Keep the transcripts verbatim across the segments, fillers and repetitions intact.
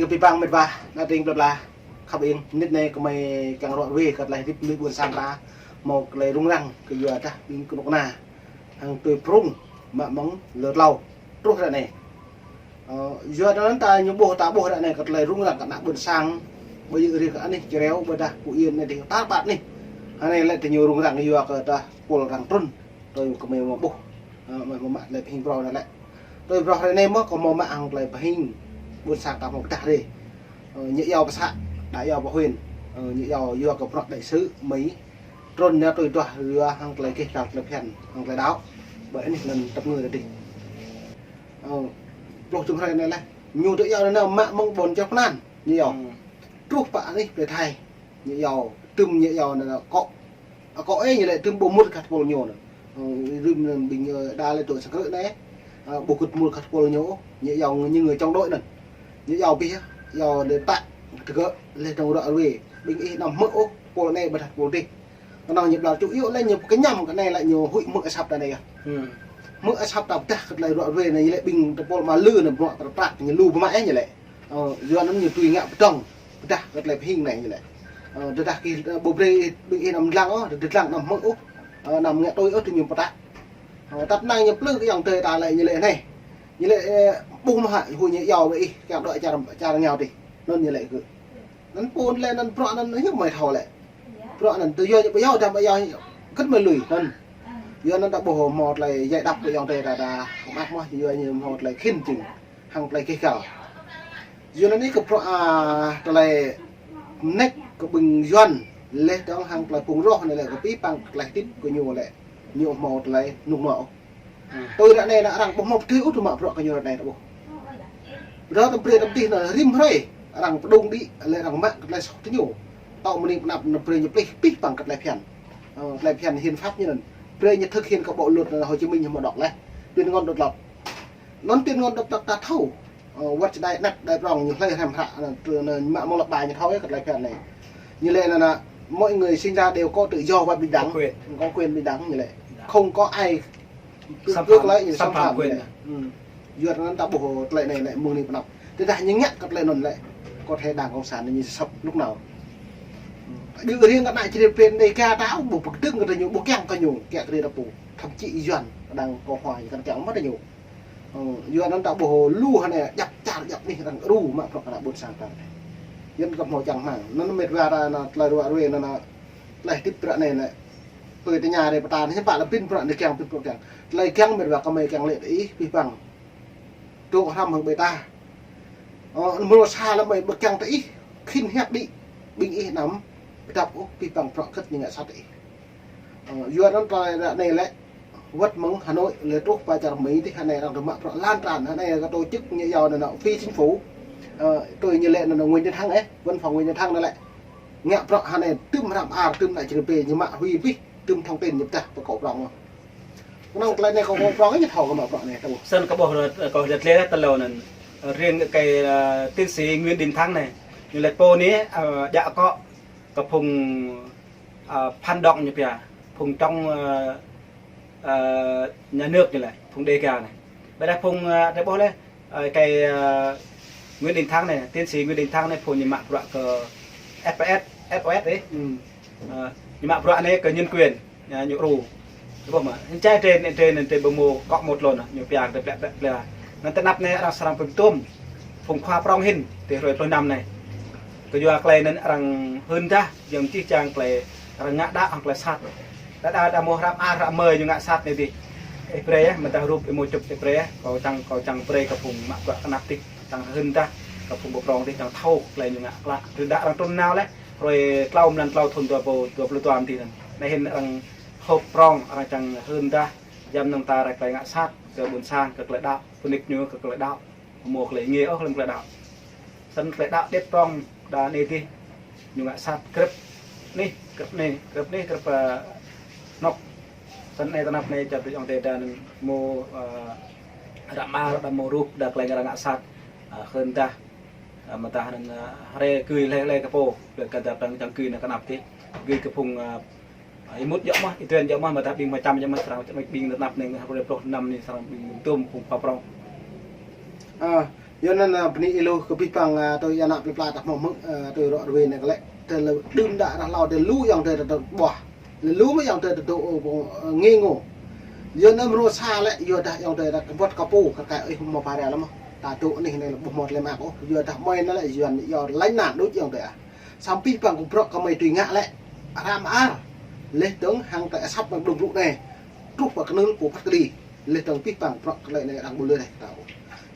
Kơ pih pang met wa, ană tring pla pla. Khăp ing, mơnit anai kơmơi kiăng ră ruai kơ tơlơi hơdip mơnuih ƀôn sang ta, hmâo tơlơi rŭng răng kơ yua dah ƀing kơnuk kơna hăng tui prŭng mă mơ̆ng lơ tlâo truh ră anai. Ơ, yua anŭn ta ñu ƀuh, ta ƀuh ră anai kơ tơlơi rŭng răng kơ ană ƀôn sang, ƀơi yơh ri kơ anih Čơreo, ƀôdah Phú Yên anai dih, tar ƀar anih. Anai lĕ tơ ñu rŭng răng yua kơ dah pôl arăng trŭn, tui kơmơi mơ̆ ƀuh, ơ, mơ̆ mă tơlơi pơhing phrâo anai lĕ. Tui phrâo ră anai mơ̆ kơ hmâo mă hăng tơlơi pơhing ƀôn sang ta hmâo pơdah rai. Ơ, ñu iâu pơ să, đa iâu pơ huyện. Ơ, ñu iâu yua kơ bruă đại sứ Mi trŭn ñu tui duah yua hăng tơlơi kih kal tơlơi phiăn, hăng tơlơi đaŏ. Ƀơi anih anŭn tơpơngư dih. Ơ, pluh jum hrơi anai lĕ. Ñu tơ iâu anŭn mă mơ̆ng ƀôn čar pơnan, ñu iâu. Hmm. Truh pơ anih plei Thái, ñu iâu, tơm ñu iâu anŭn kŏ. Ơ, kŏ ơi ñu lĕ tơm ƀu mŭt kơ tơpul ñu anŭn. Ơ, rĭm anŭn ƀing, ơ, đa lĕ tui sang krư̆ anai. Ơ, ƀu kŭt mŭt kơ tơpul ñu, ñu iâu ñu người chống đối anŭn. Ñu iâu pih, iâu lĕ pă, tơgơ̆, lĕ tơ̆ng ră ruai. Ƀing ih anăm hmư̆ ôh, tơpul anai ƀôdah tơpul dih. Kơnơ̆ng ñu ƀlŏr čŭ yơh lĕ ñu pơkơñăm kơ anai lĕ ñu huĭ hmư̆ asăp ta anai yơh. Hmm. Hmư̆ asăp ta pơdah kơ tơlơi ră ruai anai ñu lĕ ƀing tơpul mă lư anai bruă prăk prăk ñu lu pơmă ih ñu lĕ. Ơ, yua anŭn ñu tui ngă pơdơ̆ng pơdah kơ tơlơi pơhing anai ñu lĕ. Ơ, tơdah kih, ơ, ƀu brơi ƀing ih anăm lăng ôh, tơdah lăng anăm hmư̆ ôh. Ơ, anăm ngă tui ôh tơ ñu pơtă. Ơ, tăp năng ñu plư kơ ayŏng adơi ta lĕ ñu lĕ anai. Ñu lĕ, ơ, ƀuh mơ̆ hă, hui ñu iâu ƀơi ih, kiăng đuaĭ čar, čar rơngiao dih. Anŭn ñu lĕ kơ. Anŭn pô lĕ anŭn bruă anŭn hiư̆m mơi thâo lĕ. Bruă anŭn tơ yua ñu ƀu iâu, đăm ƀu iâu, kơ̆t mơi lui anŭn. Yua anŭn ta ƀuh hmâo tơlơi djai đăp kơ ayŏng adơi ta, ta mă mơ̆, yua ñu hmâo tơlơi khĭn jing hăng tơlơi kih kal. Yua anŭn anai kơ bruă, a, tơlơi mơneč kơ ƀing Yuan, lĕ dơ̆ng hăng tơlơi phung roh anai lĕ kơ pih pang tơlơi hơdip kơ ñu lĕ, ñu hmâo tơlơi rơnŭk rơnua ôh. Hmm. Tui ră anai ană arăng ƀu hmâo pơdơi ôh tơ mă bruă kơ ñu ră anai ta ƀuh. Ră tơm brơi tơm tih anŭn rĭm hrơi, arăng pơdŏng đĭ, lĕ arăng mă kơ tơlơi soh tơ ñu. Tŏ mơ̆ng anai pơ anăp anŭn brơi ñu plih, pih pang kơ tơlơi phiăn. Ơ, tơlơi phiăn hiến pháp ñu anŭn. Brơi ñu thực hiện kơ bộ luật anŭn Hồ Chí Minh ñu hmâo đŏk lĕ. Tuyên ngôn độc lập. Anŭn tuyên ngôn độc lập ta thâo. Ơ, wơ̆t čơđai anăp đai prŏng ñu hlơi hrăm hră, anŭn, anŭn, mă mơ̆ng lăp ba ñu thâo yơh kơ tơlơi phiăn anai. Ñu lĕ anŭn, anŭn, mỗi người sinh ra đều có tự do và bình đẳng. Có quyền. Có quyền bình đẳng ñu lĕ. Bình đẳng. Không có ai Xâm tước phạm, lấy, xâm phạm quyền. Xâm phạm quyền. Ừ. Yua anŭn ta ƀuh tơlơi anai lĕ mơ̆ng anai pơ anăp. Tơdah ñu ngă kơ tơlơi anŭn lĕ, có thể Đảng Cộng sản ñu sập lúc nào. Ƀu riêng kơ ană Čư̆ Rê Breng anai, kơ ta ƀu pơkơdơ̆ng kơ ñu, ƀu kiăng kơ ñu kiăng kơ rê ta pô. Thậm chí Yuan, Đảng Cộng hòa ñu kăn kiăng mơ̆ ta ñu. Ơ, yua anŭn ta ƀuh lu hơnai djăp čar djăp anih arăng ru mă bruă kơ ană ƀôn sang ta. Yuan kơ hmâo čang hmang. Anŭn met wa ta anŭn tơlơi ră ruai anŭn, anŭn tơlơi hơdip ră anai lĕ. Tui tơña rai pơtă anai, hiư̆m pă lĕ pĭn bruă anai kiăng, pĭn bruă kiăng. Tơlơi kiăng met wa kơmơi kiăng lĕ tơ ih pih pang. Tŏ hrăm hăng ƀing ta. Ơ, mơ̆ng sa lĕ mơi ƀu kiăng tơ ih, khĭn hiăp đĭ. Ƀing ih anăm pơdŏp ôh, pih pang bruă kơ̆t ñu ngă sat tơ ih. Ơ, yua anŭn tơlơi ră anai lĕ, wơ̆t mơ̆ng Hà Nội lĕ truh pơ čar Mi dih, hơnai arăng tơ mă bruă lan tràn, hơnai kơ tổ chức ñu iâu anŭn phi chính phủ. Ơ, tui ñu lĕ anŭn Nguyễn Tấn Thắng ơ, văn phòng Nguyễn Tấn Thắng anŭn lĕ. Ngă bruă hơnai tơm hrăm ar, tơm ană Čư̆ Rê Breng ñu mă hui pih, tơm thông tin ñu pơtă pơ kâo prŏng. Kơnơ̆ng tơlơi anai kâo, kâo prŏng ñu thâo kơ mă bruă anai ta ƀuh. Snăn kâo ƀuh, ơ, kâo lĕ tlĕ tơlơi anŭn. Ơ, riêng kơ, ơ, tiến sĩ Nguyễn Đình Thắng anai. Ñu lĕ pô anai, ơ, djă akŏ kơ phung, ơ, phản động ñu pia, phung chống, ơ, ơ, nhà nước ñu lĕ, phung Đêga anai. Ƀôdah phung, ơ, ta ƀuh lĕ, ơ, kơ, ơ, Nguyễn Đình Thắng anai, tiến sĩ Nguyễn Đình Thắng anai, phung ñu mă bruă kơ F S, F O S ơ. Ừ. Ơ, ñu mă bruă anai kơ nhân quyền, ơ, ñu ru. Ta ƀuh mơ̆, hơnčai tơdơi, tơdơi, tơdơi ƀu hmâo akŏ mơ̆ tlôn, ñu pia, tơdơi plĕ, plĕ, plĕ. Anŭn tơ anăp anai arăng srăng pơtŭm, phung khua prŏng hĭn, tơ hrơi pluh năm anai. Kơ yua tơlơi anŭn arăng hưn dah, Yang čih čang tơlơi arăng ngă đaŏ hăng tơlơi sat. Đa đa đa mơ̆ hră ar hră mơi ñu ngă sat anai dih. Ih brơi yơh, mơ̆ dah rup ih mơ̆ čŭp ih brơi yơh. Kâo čang, kâo čang brơi kơ phung mă bruă kơnăp dih, čang hưn dah kơ phung ƀu prŏng dih, čang thâo tơlơi ñu ngă klă. Tơdah arăng trŭn nao lĕ, hrơi tlâo mlan tlâo thŭn dua ƀâo, dua pluh dua dih anŭn. Anai hĭn arăng hơ̆k prŏng, arăng čang hưn dah, jăm nơ̆ng ta rai tơlơi ngă sat kơ ƀôn sang, kơ tơlơi đaŏ, pơnik ñu kơ tơlơi đaŏ. Hmâo tơlơi ngê ôh lăm tơlơi đaŏ. Snăn tơlơi đaŏ đĕt prŏng đa anai dih. Ñu ngă sat grăp anih, grăp anih, grăp anih, grăp, ơ, anŏ. Snăn anai tơ anăp anai čar tui ayŏng adơi ta anŭn hmâo, ơ, hră ar, đa hmâo rup, đa tơlơi arăng ngă sat, ơ, hưn dah, ơ, mơ̆ dah anŭn, ơ, hrơi gưi lĕ, lĕ kơ pô, ƀiă kơ dah arăng čang gưi anŭn kơnăp dih. Gưi kơ phung, ơ, Ơ, ih mŭt djơ̆ mơ̆, ih tuen djơ̆ mơ̆, mơ̆ dah ƀing mơčăm djơ̆ mơ̆, srăng ƀing tơ anăp anai, hrơi pluh năm anai srăng ƀing tŭm phung khua prŏng. Ơ, Yua anŭn, a, bơni ih lu kơ abih bang, a, tui ană plơi pla ta hmâo hmư̆, a, tui rŏ rơwe anai kơ lĕ. Tơl đưm đă rah hlâo tơl lu ayŏng adơi ta tơ ƀuah. Lĕ lu mă ayŏng adơi ta tơ, ơ, ngê ngô. Yua anŭn mrô sa lĕ, yua dah ayŏng adơi ta kơƀuăt kơ pô, kơ kai ih hmâo pha rai lăm mơh. Ta tŭ anih anai lĕ ƀu hmâo tơlơi mơak ôh. Yua dah mơi anŭn lĕ, yua anŭn yua laĭ anăn đôč ayŏng adơi ah. Samơ̆ abih bang kơ bruă kơ mơi tui ngă lĕ. Răm ar. Leh dơ̆ng hăng ta asăp mă blung blŭ anai. Truh pơ kơnưl pô phat kơđi. Leh dơ̆ng abih bang bruă tơlơi anai arăng ƀu lơi reh ta ôh.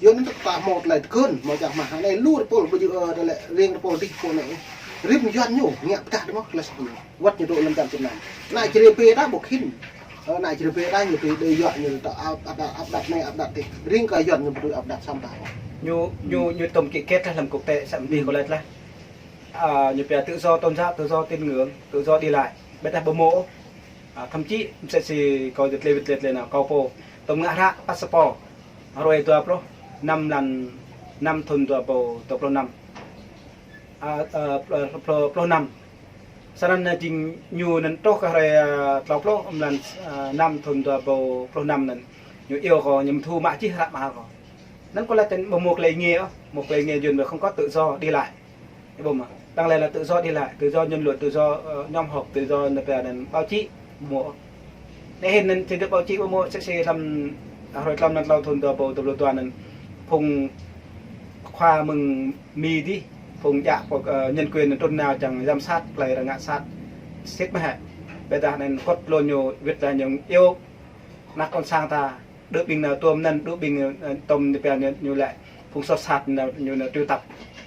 Yua anŭn ta hmâo tơlơi tơkơn, hmâo čang hmang hăng anai lu rơpôl ƀu djơ̆, ơ, tơlơi riêng rơpôl dih pô anai. Rĭm Yuan ñu ngă pơdah dih mơh tơlơi soh ñu. Wăt ñu dŏ lăm čar Việt Nam. Ană Jrai Bê ta ƀu khĭn. Ơ, ană Jrai Bê ta ñu tui đe dọa ñu ta áp, áp đặt, áp đặt anai, áp đặt dih. Riêng kơ Yuan ñu ƀu tui áp đặt samơ̆ ta. Ñu, ñu, ñu tôm ký kết lah lăm quốc tế samơ̆ dih kơ lĕ lah. Ơ, ñu pia tự do tôn giáo, tự do tín ngưỡng, tự do đi lại. Ƀiădah ƀu hmâo ôh. Ơ, thậm chí, msĕ si kâo djơ̆ tơlơi wĭt tơlơi tơlơi anai, kâo pô tôm ngă hră passport. Hrơi dua pluh năm mlan năm thun dua rơbâo dua pluh năm. Ơ, ơ, pluh, pluh, pluh năm. Sơnăn, ơ, jing ñu anŭn truh kơ hrơi, ơ, klâo pluh mlan, ơ, năm thun dua rơbâo pluh năm anŭn. Ñu iâu kâo, ñu mơ̆ thu mă čih hră mơ̆ hă kâo. Anŭn kâo laĭ tơ̆n ƀu hmâo tơlơi ngă ôh, hmâo tơlơi ngă Yuan ƀu không có tự do đi lại. Ih ƀuh mơ̆, tăng lĕ là tự do đi lại, tự do ngôn luận, tự do, ơ, nhóm họp, tự do anai pia anŭn báo chí, ƀu hmâo. Anai hĭn anŭn trình độ báo chí ƀu hmâo, msĕ si lăm, ơ, hrơi klâo mlan klâo thun dua rơbâo dua pluh dua anŭn, phung khua mơ̆ng Mi dih, phung djă, phung, ơ, nhân quyền anŭn trŭn nao čang giám sát, tơlơi arăng ngă sat, sĭt mơ̆ hă. Ƀiădah anŭn kŏt lŏn ñu wĭt lah ñu iâu, ană ƀôn sang ta, đơ ƀing anŭn tuôm anŭn, đơ ƀing, ơ, tôm anai pia ñu, ñu lĕ phung soh sat anŭn, ñu anŭn triệu tập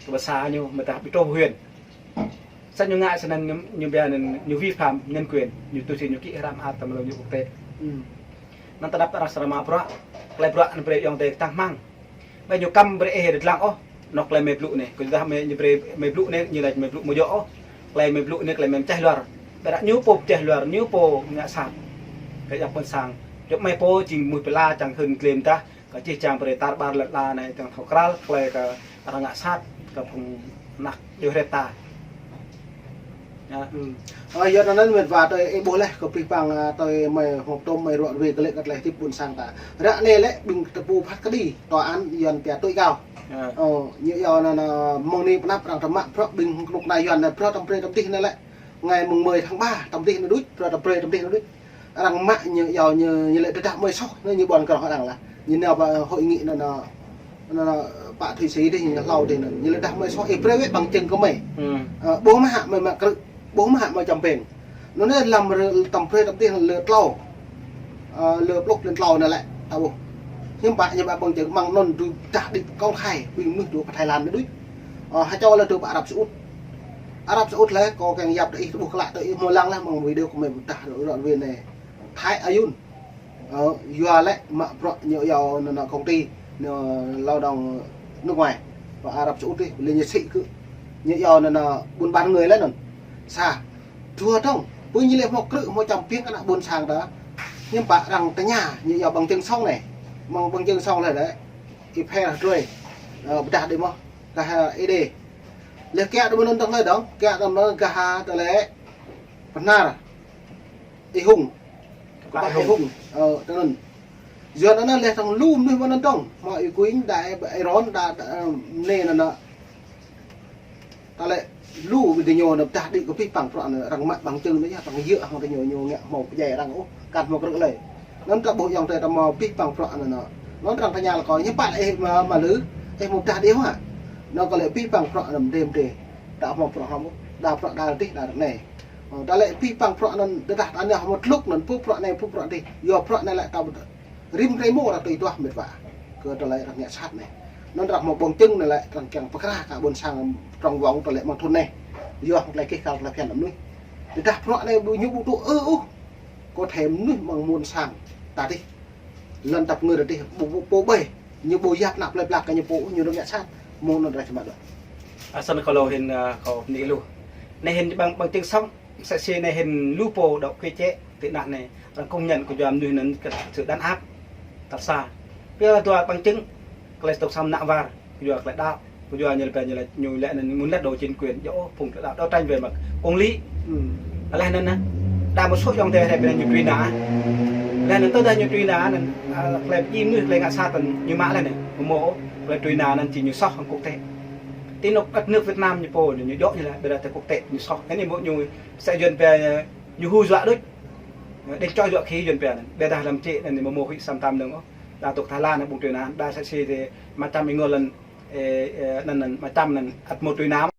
kơ ƀing sa ñu, mơ̆ ta ƀu truh huyện. Sa ñu ngă sơnăn ñu, ñu pia anŭn, ñu vi phạm nhân quyền, ñu tui si ñu ký hră mơak tơm lu ñu quốc tế. Anŭn ta đăp arăng srama bruă, tơlơi bruă anŭn brơi ayŏng adơi ta hmang. Ƀơi ñu kăm brơi ih dơ̆ng lăng ôh. Anŏ tơlơi mơi blŭ anai, kơ dah mơi, ñu brơi mơi blŭ anai, ñu laĭ mơi blŭ ƀu djơ̆ ôh. Tơlơi mơi blŭ anai, tơlơi mơi čeh luar. Ƀiădah ñu pô čeh luar, ñu pô ngă sat. Kơ yang ƀôn sang. Yua mơi pô jing mơnuih pơala čang hưn klem dah. Kơ čih čang brơi tar ƀar lŏn ala anai čang thâo krăl, tơlơi kơ arăng ngă sat, kơ phung ană djuai hrĕt ta. Ơ, yua anŭn mĕt wa tui ih ƀuh leh, kơ abih bang, ơ, tui mơi hmâo tôm mơi rŏ rơwe kơ lĕ kơ tơlơi hơdip ƀôn sang ta. Ră anai lĕ ƀing tơpŭ phat kơđi, tòa án Yuan pia tối cao. Ơ, ñu iâu anŭn, anŭn mơ̆ng anai pơ anăp arăng tơmă bruă ƀing kơnuk kơna Yuan anai bruă tơm brơi tơm dih anai lĕ. Ngày mùng mười tháng ba, tơm dih anai đôč, bruă tơm brơi tơm dih anai đôč. Arăng mă ñu iâu ñu, ñu lĕ tơdah mơi soh, ñu ƀuăn kơ arăng lah. Ñu nao pơ hội nghị anŭn, anŭn, anŭn, pă Thụy Sĩ dih, ñu hlâo dih anŭn. Ñu lĕ tơdah mơi soh, ih brơi wơ̆t bằng chứng kơ mơi. Ơ, ƀuh mơ̆ hă mơi mă krư̆, ƀuh mơ̆ hă mơi čăm peng. Anŭn anai lăm rơ-, tơm brơi tơm dih lơ klâo. Ơ, lơ pluh lơ klâo anai lĕ, ta ƀuh. Hiư̆m pă, hiư̆m pă bằng chứng mơ̆ng anŭn dui tah đĭ công khai, ƀing mơnuih dŏ pơ Thái Lan anai đôč. Ơ, hơčâo lĕ dŏ pơ Arab Saudi. Arab Saudi lĕ, kâo kiăng yap tơ ih, tơƀuh klă tơ ih, hmâo lăng lah mơ̆ng video kơ mơi ƀudah rŏ rơwe anai. Thái Ayun. Ơ, yua lĕ mă bruă ñu iâu anŭn, anŭn công ty, anŭn lao động nước ngoài. Pơ Arab Saudi, lĕ ñu sĭ kơ. Ñu iâu anŭn, anŭn buôn bán người lĕ anŭn. Sa. Dua dơ̆ng. Ƀơi ñu lĕ hmâo krư̆, hmâo čăm peng ană ƀôn sang ta. Hiư̆m pă arăng tơña, ñu iâu bằng chứng sống anai. Mơ̆ng bằng chứng sống lĕ lĕ. Ih phe lah drơi. Ơ, ƀudah dih mơ̆. Gah, ơ, ih dih. Lĕ kiăng dơ̆ng mơ̆ng anŭn dơ̆ng lĕ dơ̆ng. Kiăng dơ̆ng mơ̆ng gah, ơ, tơlơi. Bơnar. Ih Hung. Kơ pă Ih Hung. Ơ, tơ anŭn. Yua anŭn leh tơ̆ng lu mơnuih mơ̆n anŭn dơ̆ng. Hmâo Ih Kuing, đa Ih Ron, đa, đa, ơ, anai anŭn. Ta lĕ lu video anŭn pơdah đĭ kơ abih bang bruă anŭn arăng mă bằng chứng anŭn yơh, arăng yơh hăng tơ ñu, ñu ngă hmâo pơdjai arăng ôh, kăn hmâo krư̆ lơi. Anŭn ta ƀuh ayŏng adơi ta hmâo abih bang bruă anŭn anŭn. Anŭn arăng tơña lĕ kâo, hiư̆m pă ih mă, mă lư, ih hmâo pơdah đĭ hă. Anŭn kâo lĕ abih bang bruă anŭn mdê mdê. Ta hmâo bruă hmâo, đa bruă đa dih đa anai. Ơ, ta lĕ abih bang bruă anŭn, tơdah ta nao hmâo tlŭk anŭn, pô bruă anai, pô bruă dih. Yua bruă anai lĕ ta rĭm hrơi mơ̆ arăng tui duah mĕt wa. Kơ tơlơi arăng ngă sat anai. Anŭn arăng hmâo bằng chứng anai lĕ arăng kiăng pơkra kơ ƀôn sang trong vòng tơlơi mơ̆ng thun anai. Yua tơlơi kih kal tơlơi phiăn mơnuih. Tơdah bruă anai ƀu ñu ƀu tŭ ư ôh. Kơ thâo mơnuih mơ̆ng ƀôn sang ta dih. Lŏn tăp ngơ ta dih ƀu, ƀu, pô ƀai. Ñu ƀu yap ană plơi pla kơ ñu pô, ñu rơngiă sat. Mơ̆ng anŭn rai sơmă đuaĭ. Asăn kâo lâo hĭn, ơ, kâo bơni lu. Anai hĭn bằng, bằng chứng sống. Msĕ si anai hĭn lu pô dŏ kơ čĕ tị nạn anai, arăng công nhận kơ yua mơnuih anŭn kơ sự đàn áp. Tal sa. Pia dua bằng chứng, tơlơi tŏk sam nă war, kơ yua tơlơi đaŏ, kơ yua ñu lĕ, ñu lĕ, ñu lĕ anŭn muốn lật đổ chính quyền, yua phung tơlơi đaŏ đấu tranh về mặt công lý. Leh anŭn, đa một số ayŏng adơi hrĕ pơ anai ñu truy nã. Laih anŭn tơdah ñu truh anŭn, a, tơlơi pơjing mơnuih, tơlơi ngă sat anŭn ñu mă laih anŭn, mơ̆ mơ̆, tơlơi truh anŭn anŭn či ñu soh hăng quốc tế. Ti anŭn kơ nước Việt Nam ñu pô ñu djơ̆ ñu laih, ƀiădah tơlơi quốc tế ñu soh. Anai mơ̆ ñu sĕ Yuan pia ñu hu dọa đôč. Đĕñ čoi dọa khĭ Yuan pia anŭn. Ƀiădah lăm čĕ anŭn mơ̆ mơ̆ huĭ săm tam nơ̆ng ôh. Đa tŏk Thái Lan anŭn ƀing truh anŭn, đa sĕ si tơ mơčăm ƀing ngŏ lăn, ê, ê, anŭn anŭn mơčăm anŭn ăt mơ̆ truh anŭn.